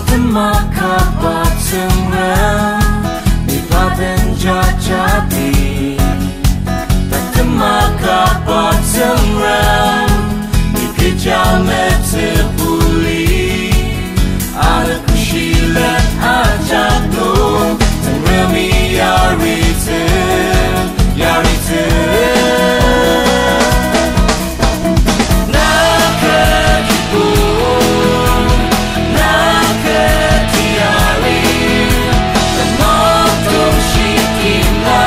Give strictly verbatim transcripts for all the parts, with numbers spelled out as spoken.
Tatem akaba Tsüngrem, ni pa den jajati. Tatem akaba Tsüngrem, ni kecha metsübuli. Ano kü shilet ajak nung, Tsüngremi yaritsü, yaritsü. Na kü kibong, na kü teyari, temang tongshi timla,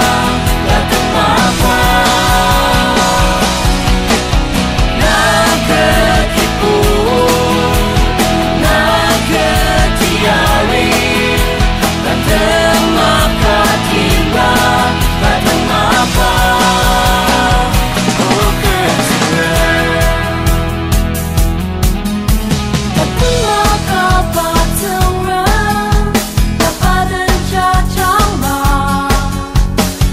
na temang pa. Na kü kibong, na kü teyari, na temang pa timla, na temang pa. O kü Tsüngrem. Tatem akaba Tsüngrem, na pa den jajangma.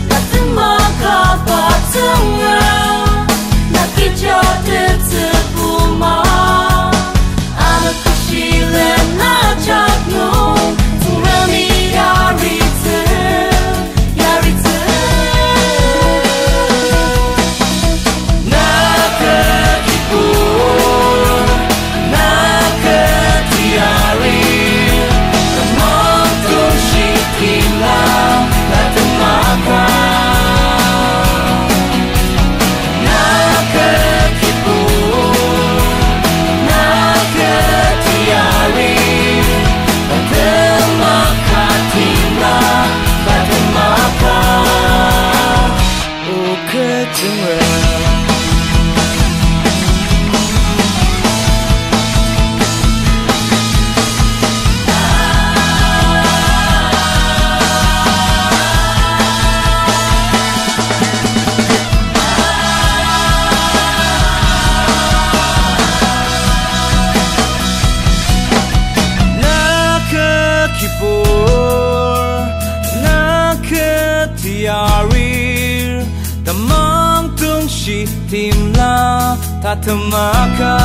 Tatem akaba Tsüngrem, na kecha teptsübuma. Ano kü shilen ajak nung, Tsüngremi yaritsü, yaritsü. Na kü kibong, na kü teyari, temang tongshi timla, na temang pa. Na kü kibong, na kü teyari, na temang pa timla, na temang pa. O kü Tsüngrem. Na kü kibong, na kü teyari, temang tongshi timla, tatem akaba.